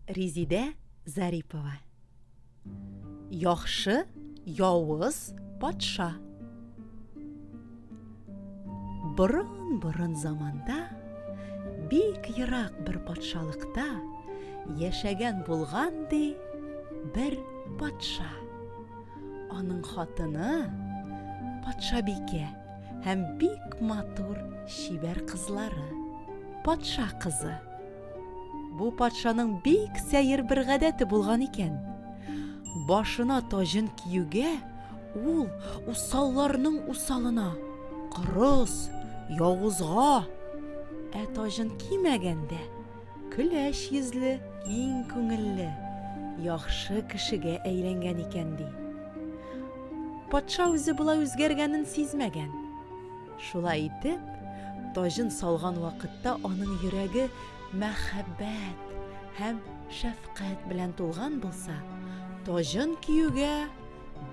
Резидә Зарипова. Яхшы, явыз патша. Борын-борын заманда бик ерак бер патшалыкта яшәгән булган ди бер патша. Аның хатыны патшабикә һәм бик матур чибәр кызлары. Патша кызы. Бу патшаның бик сәер бер гадәте булган икән. Башына таҗын киюгә, ул усалларның усалына, кырыс, явызга, ә таҗын кимәгәндә, көләч йөзле, киң күңелле, яхшы кешегә әйләнгән икән, ди. Патша үзе болай үзгәргәнен сизмәгән. Шулай итеп, таҗын салган вакытта аның йөрәге мәхәббәт һәм шәфкать белән тулган булса, таҗын киюгә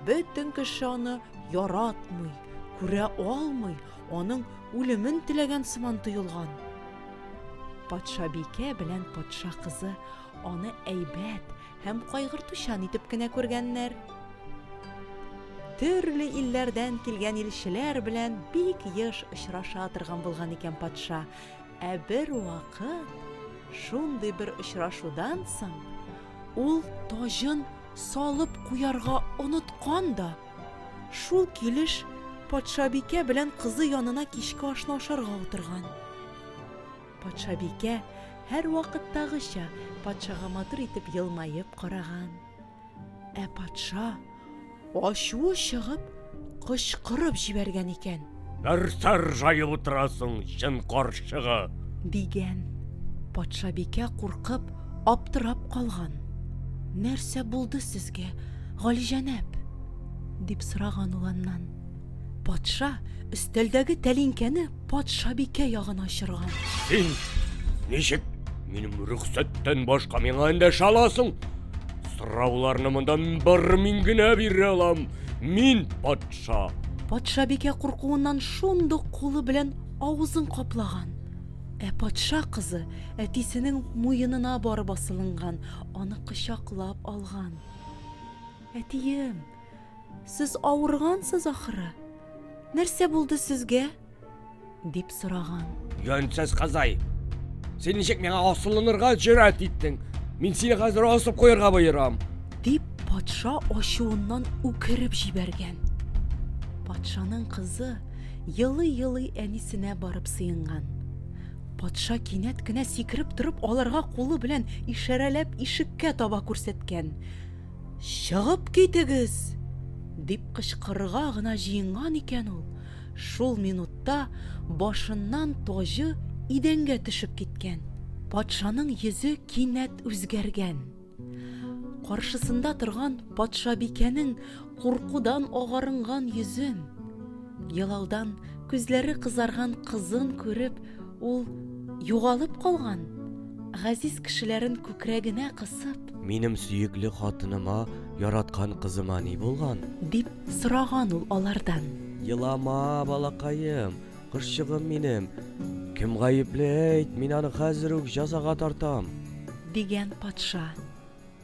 бөтен кеше аны яратмый, күрә алмый, аның үлемен теләгән сыман тоелган. Патшабикә белән патша кызы аны әйбәт һәм кайгыртучан итеп кенә күргәннәр. Төрле илләрдән килгән илчеләр белән бик еш очраша торган булган икән патша. Ә бер вакыт шундый бер очрашудан соң ул таҗын салып куярга оныткан да, шул килеш патшабикә белән кызы янына кичке ашны ашарга утырган. Патшабикә һәрвакыттагыча патшага матур итеп елмаеп караган. Ә патша ачуы чыгып, кычкырып җибәргән икән. Нәрсә ыржаеп утырасың, җен карчыгы? Дигән. Патшабикә куркып, аптырап калган. Нәрсә булды сезгә, галиҗәнәп? дип сораган ул аннан. Патша өстәлдәге тәлинкәне патшабикә ягына очырган. Син ничек минем рөхсәттән башка миңа эндәшә аласың? Сорауларны монда бер мин генә бирә алам. Мин патша. Патшабикә куркуыннан шундук кулы белән авызын каплаган. Ә патша кызы әтисенең муенына барып асылынган, аны кочаклап алган. Әтием, Сез авыргансыз ахры. Нәрсә булды сезгә? дип сораган. Йөнсез кызай. Син ничек миңа асылынырга җөрьәт иттең? Мин сине хәзер асып куярга боерам. Дип патша ачуыннан үкереп җибәргән. Патшаның кызы елый-елый әнисенә барып сыенган. Патша кинәт кенә сикереп торып аларга кулы белән ишарәләп ишеккә таба күрсәткән. Чыгып китегез! дип кычкырырга гына җыенган икән ул, шул минутта башыннан таҗы идәнгә төшеп киткән. Патшаның йөзе кинәт үзгәргән. Каршысында торган патшабикәнең куркудан агарынган йөзен, елаудан күзләре кызарган кызын күреп, ул югалып калган. Газиз кешеләрен күкрәгенә кысып. Минем сөекле хатыныма, яраткан кызыма ни булган? Дип сораган ул алардан. Елама, балакаем, кошчыгым минем. Кем гаепле, әйт, мин аны хәзер үк җәзага тартам. Дигән патша.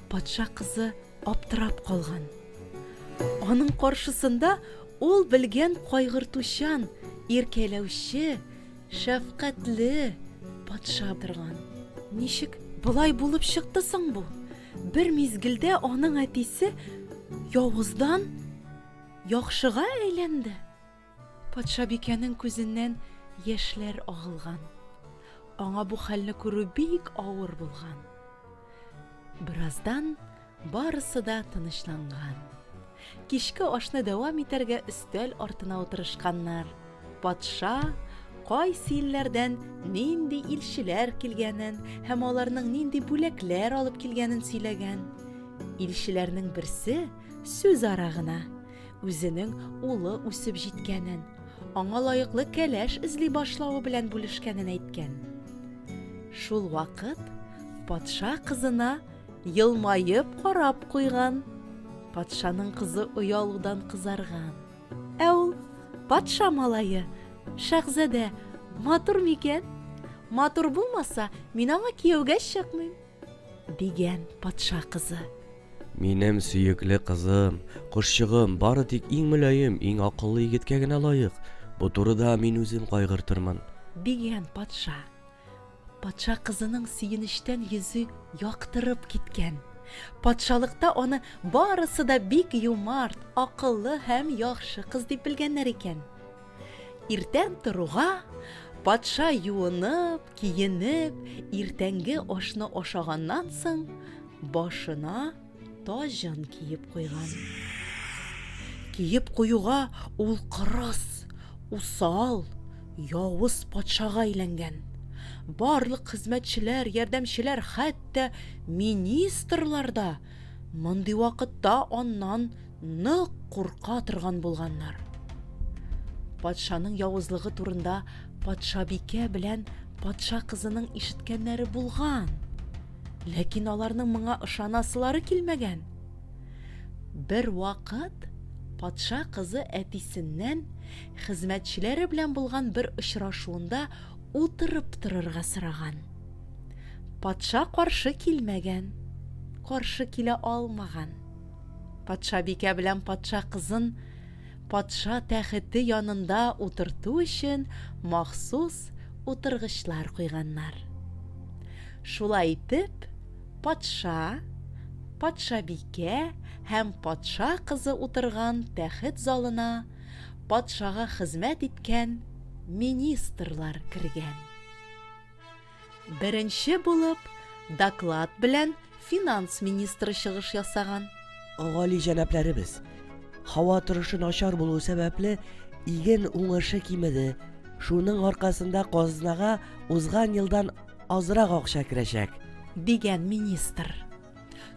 Патша кызы аптырап калган. Аның каршысында ул белгән кайгыртучан, иркәләүче, шәфкатьле патша торган. Ничек болай булып чыкты соң бу? Бер мизгелдә аның әтисе явыздан яхшыга әйләнде. Патшабикәнең күзеннән яшьләр агылган. Аңа бу хәлне күрү бик авыр булган. Бераздан барысы да тынычланган. Кичке ашны дәвам итәргә өстәл артына утырышканнар. Патша кайсы илләрдән нинди илчеләр килгәнен һәм аларның нинди бүләкләр алып килгәнен сөйләгән. Илчеләрнең берсе сүз ара гына үзенең улы үсеп җиткәнен, аңа лаеклы кәләш эзли башлавы белән бүлешкәнен әйткән. Шул вакыт патша кызына елмаеп карап куйган. Патшаның кызы оялудан кызарган. Ә ул патша малае, шәхзадә, матур микән? Матур булмаса, мин аңа кияүгә чыкмыйм. Дигән патша кызы. Минем сөекле кызым, кошчыгым бары тик иң мөлаем, иң акыллы егеткә генә лаек. Бу турыда мин үзем кайгыртырмын. Дигән патша. Патша кызының сөенечтән йөзе яктырып киткән. Патшалыкта аны барысы да бик юмарт, акыллы һәм яхшы кыз дип белгәннәр икән. Иртән торуга, патша юынып, киенеп, иртәнге ашны ашаганнан соң, башына таҗын киеп куйган. Киеп куюга ул кырыс, усал, явыз патшага әйләнгән. Барлык хезмәтчеләр, ярдәмчеләр, хәтта министрлар да мондый вакытта аннан нык курка торган булганнар. Патшаның явызлыгы турында патшабикә белән патша кызының ишеткәннәре булган. Ләкин аларның моңа ышанасылары килмәгән. Бер вакыт патша кызы әтисеннән хезмәтчеләре белән булган бер очрашуында утырып торырга сораган. Патша каршы килмәгән, каршы килә алмаган. Патшабикә белән патша кызын патша тәхете янында утырту өчен махсус утыргычлар куйганнар. Шулай итеп, патша, патшабикә һәм патша кызы утырган тәхет залына патшага хезмәт иткән министрлар кергән. Беренче булып доклад белән финанс министры чыгыш ясаган. Гали җәнапләребез, һава торышы начар булу сәбәпле, иген уңышы кимеде. Шуның аркасында казнага узган елдан азрак акча керәчәк. Дигән министр.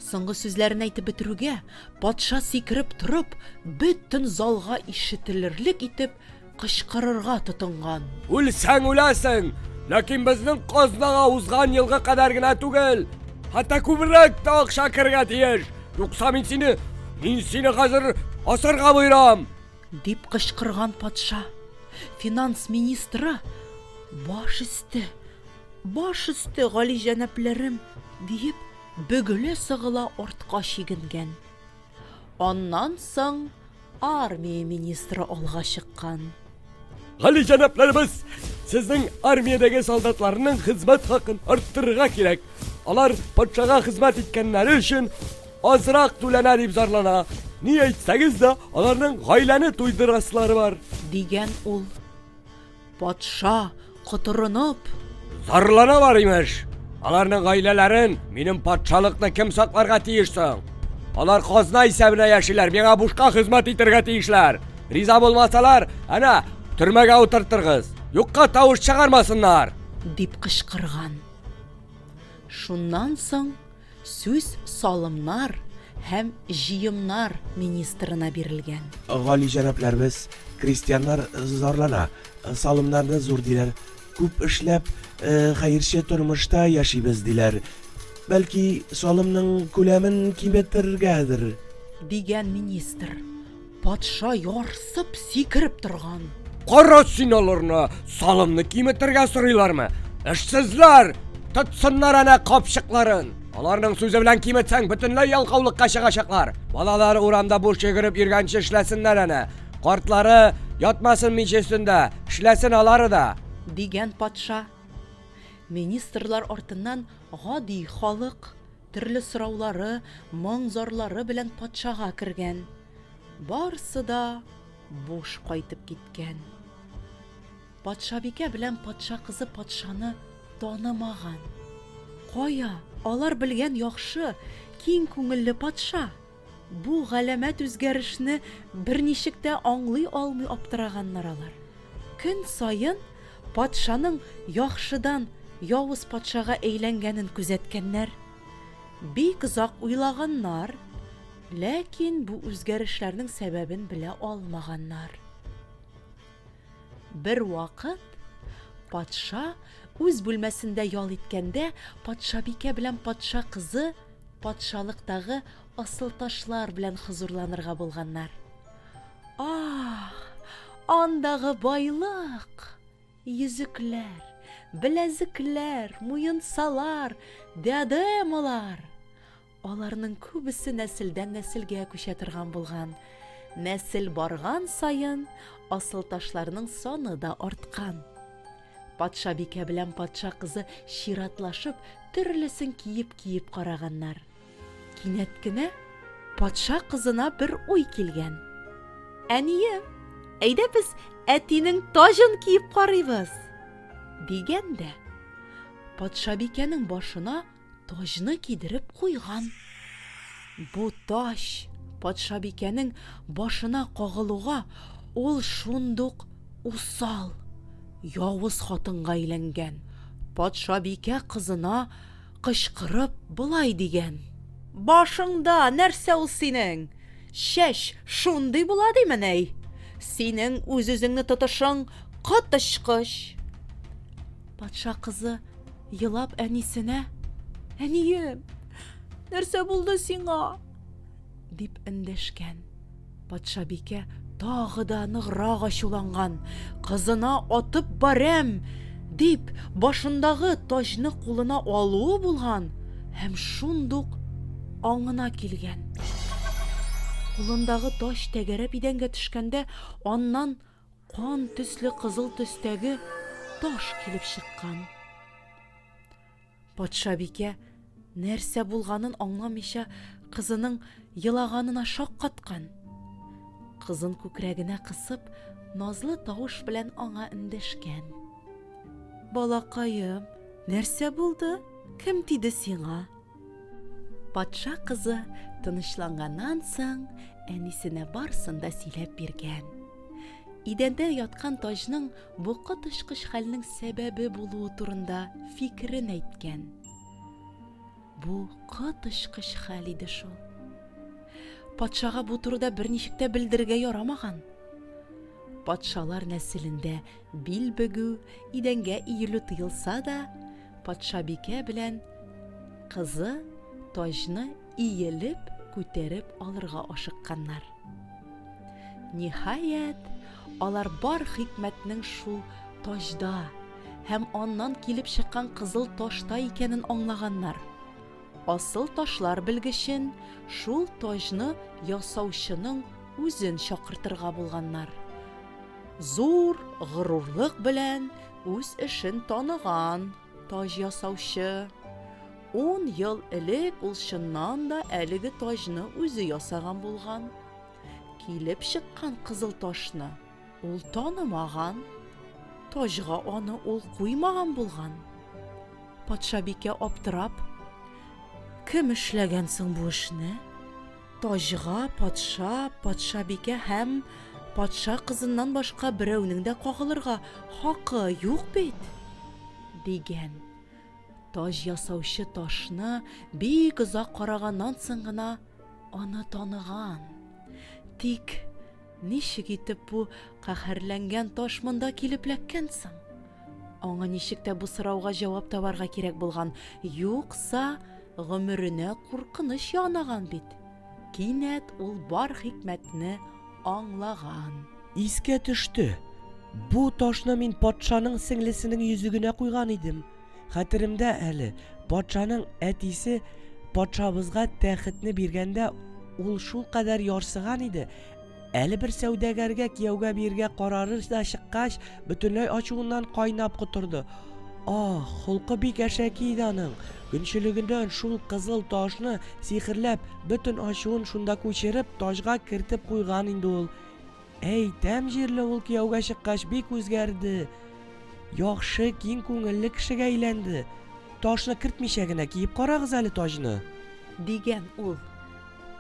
Соңгы сүзләрен әйтеп бетерүгә, патша сикереп торып, бөтен залга ишетелерлек итеп кычкырырга тотынган. Үлсәң үләсең, ләкин безнең казнага узган елгы кадәр генә түгел, хәтта күбрәк тә акча керергә тиеш. Юкса мин сине, мин сине хәзер асарга боерам. Дип кычкырган патша. Финанс министры баш өсте, баш өсте, гали җәнапләрем, диеп, бөгелә-сыгыла артка чигенгән. Аннан соң армия министры алга чыккан. Гали җәнапларыбыз, сезнең армиядәге солдатларның хезмәт хакын арттырырга кирәк. Алар патшага хезмәт иткәннәре өчен азрак түләнә дип зарлана. Ни әйтсәгез дә, аларның гаиләне туйдырасылары бар. Дигән ул. Патша, котырынып. Зарланалар, имеш! Аларның гаиләләрен, минем патшалыкны кем сакларга тиеш соң? Алар казна исәбенә яшиләр, миңа бушка хезмәт итәргә тиешләр. Риза булмасалар, әнә, төрмәгә утыртыргыз. Юкка тавыш чыгармасыннар! Дип кычкырган. Шуннан соң Сүз салымнар һәм җыемнар министрына бирелгән. Гали җәнапләребез, крестьяннар зарлана, салымнарны зур диләр, күп эшләп, хәерче тормышта яшибез, диләр. Бәлки, салымның күләмен киметергәдер? Дигән министр. Патша ярсып сикереп торган. Кара син аларны, салымны киметергә сорыйлармы? Эшсезләр! Тотсыннар әнә капчыкларын! Аларның сүзе белән киметсәң, бөтенләй ялкаулыкка чыгачаклар. Балалары урамда буш йөгереп йөргәнче эшләсеннәр әнә. Картлары ятмасын мич өстендә, эшләсен алары да. Дигән патша. Министрлар артыннан гади халык төрле сораулары, моң-зарлары белән патшага кергән. Барсы да буш кайтып киткән. Патшабикә белән патша кызы патшаны танымаган. Кая, алар белгән яхшы, киң күңелле патша? Бу галәмәт үзгәрешне берничек тә аңлый алмый аптыраганнар алар. Көн саен патшаның яхшыдан явыз патшага әйләнгәнен күзәткәннәр. Бик озак уйлаганнар, ләкин бу үзгәрешләрнең сәбәбен белә алмаганнар. Бервакыт патша үз бүлмәсендә ял иткәндә, патшабикә белән патша кызы патшалыктагы асылташлар белән хозурланырга булганнар. Ах, андагы байлык! Йөзекләр, Беләзекләр, муенсалар, диадемалар. Аларның күбесе нәселдән нәселгә күчә торган булган. Нәсел барган саен асылташларның саны да арткан. Патшабикә белән патша кызы чиратлашып төрлесен киеп-киеп караганнар. Кинәт кенә патша кызына бер уй килгән. Әнием, әйдә без әтинең таҗын киеп карыйбыз, дигән дә, патшабикәнең башына таҗны кидереп куйган. Бу таҗ патшабикәнең башына кагылуга, ул шундук усал, явыз хатынга әйләнгән. Патшабикә кызына кычкырып болай дигән. Башыңда нәрсә ул синең? Чәч шундый була димен, әй? Синең үз-үзеңне тотышың коточкыч! Патша кызы елап әнисенә, Әнием, нәрсә булды сиңа? дип эндәшкән. Патшабикә тагы да ныграк ачуланган, кызына атып барәм, дип, башындагы таҗны кулына алуы булган һәм шундук аңына килгән. Кулындагы таҗ тәгәрәп идәнгә төшкәндә, аннан кан төсле кызыл төстәге таш килеп чыккан. Патшабикә нәрсә булганын аңламыйча кызының елаганына шаккаткан. Кызын күкрәгенә кысып, назлы тавыш белән аңа эндәшкән. Балакаем, нәрсә булды? Кем тиде сиңа? Патша кызы тынычланганнан соң әнисенә барсын да сөйләп биргән. Идәндә яткан таҗның бу коточкыч хәлнең сәбәбе булуы турында фикерен әйткән. Бу коточкыч хәл иде шул. Патшага бу турыда берничек тә белдерергә ярамаган. Патшалар нәселендә бил бөгү, идәнгә иелү тыелса да, патшабикә белән кызы таҗны иелеп күтәреп алырга ашыкканнар. Ниһаять, алар бар хикмәтнең шул таҗда һәм аннан килеп чыккан кызыл ташта икәнен аңлаганнар. Асыл ташлар белгечен, шул таҗны ясаучының үзен чакыртырга булганнар. Зур горурлык белән үз эшен таныган таҗ ясаучы. Ун ел элек ул чыннан да әлеге таҗны үзе ясаган булган. Килеп чыккан кызыл ташны ул танымаган. Таҗга аны ул куймаган булган. Патшабикә аптырап, Кем эшләгән соң бу эшне? Таҗга патша, патшабикә һәм патша кызыннан башка берәүнең дә кагылырга хакы юк бит, дигән. Таҗ ясаучы ташны бик озак караганнан соң гына аны таныган. Тик ничек итеп бу каһәрләнгән таш монда килеп эләккән соң? Аңа ничек тә бу сорауга җавап табарга кирәк булган, юкса гомеренә куркыныч янаган бит. Кинәт ул бар хикмәтне аңлаган. Искә төште. Бу ташны мин патшаның сеңлесенең йөзегенә куйган идем. Хәтеремдә әле, патшаның әтисе патшабызга тәхетне биргәндә ул шулкадәр ярсыган иде, әле бер сәүдәгәргә кияүгә бирергә карары да чыккач, бөтенләй ачуыннан кайнап котырды. Ах, холкы бик әшәке иде аның. Көнчелегеннән шул кызыл ташны сихерләп, бөтен ачуын шунда күчереп, таҗга кертеп куйган инде ул. Әйтәм җирле ул кияүгә чыккач бик үзгәрде. Яхшы, киң күңелле кешегә әйләнде. Ташны кертмичә генә киеп карагыз әле таҗны. Дигән ул.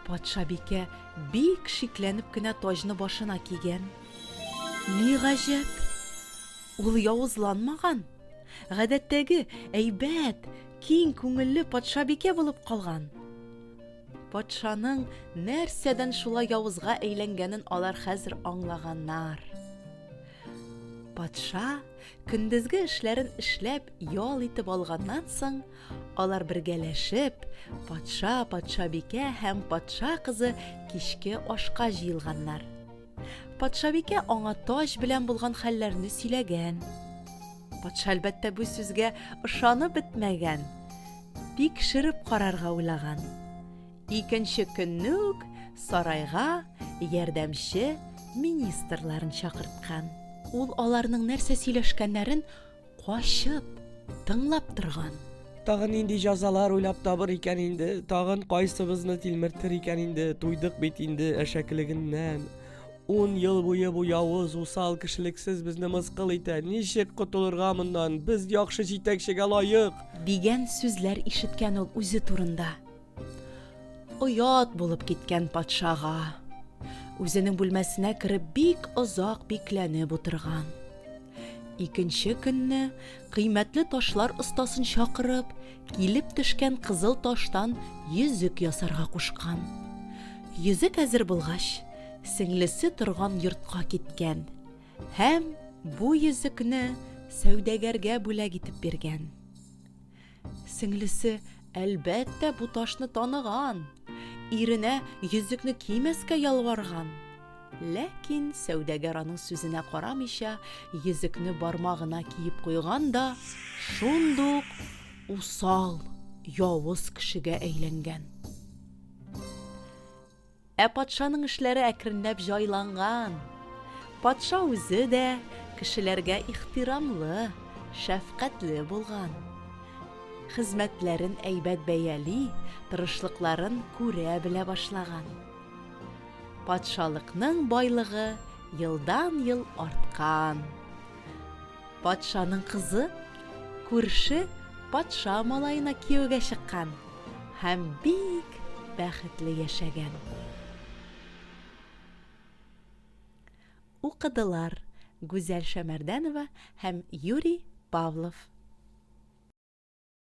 Патшабикә бик шикләнеп кенә таҗны башына кигән. Ни гаҗәп, ул явызланмаган. Гадәттәге әйбәт, киң күңелле патшабикә булып калган. Патшаның нәрсәдән шулай явызга әйләнгәнен алар хәзер аңлаганнар. Патша көндезге эшләрен эшләп ял итеп алганнан соң, алар бергәләшеп, патша, патшабикә һәм патша кызы кичке ашка җыелганнар. Патшабикә аңа таҗ белән булган хәлләрне сөйләгән. Патша, әлбәттә, бу сүзгә ышанып бетмәгән. Тикшереп карарга уйлаган. Икенче көнне үк сарайга ярдәмче министрларын чакырткан. Ул аларның нәрсә сөйләшкәннәрен качып, тыңлап торган. Тагын нинди җазалар уйлап табыр икән инде, тагын кайсыбызны тилмертер икән инде, туйдык бит инде әшәкелегеннән. Ун ел буе бу явыз, усал, кешелексез безне мыскыл итә. Ничек котылырга моннан? Без яхшы җитәкчегә лаек! Дигән сүзләр ишеткән ул үзе турында. Оят булып киткән патшага. Үзенең бүлмәсенә кереп бик озак бикләнеп утырган. Икенче көнне кыйммәтле ташлар остасын чакырып, килеп төшкән кызыл таштан йөзек ясарга кушкан. Йөзек әзер булгач, сеңлесе торган йортка киткән һәм бу йөзекне сәүдәгәргә бүләк итеп биргән. Сеңлесе, әлбәттә, бу ташны таныган, иренә йөзекне кимәскә ялварган. Ләкин сәүдәгәр аның сүзенә карамыйча, йөзекне бармагына киеп куйган да, шундук усал, явыз кешегә әйләнгән. Ә патшаның эшләре әкренләп җайланган. Патша үзе дә кешеләргә ихтирамлы, шәфкатьле булган. Хезмәтләрен әйбәт бәяли, тырышлыкларын күрә белә башлаган. Патшалыкның байлыгы елдан-ел арткан. Патшаның кызы күрше патша малаена кияүгә чыккан һәм бик бәхетле яшәгән. Укыдылар Гүзәл Шәмәрдәнова һәм Юрий Павлов.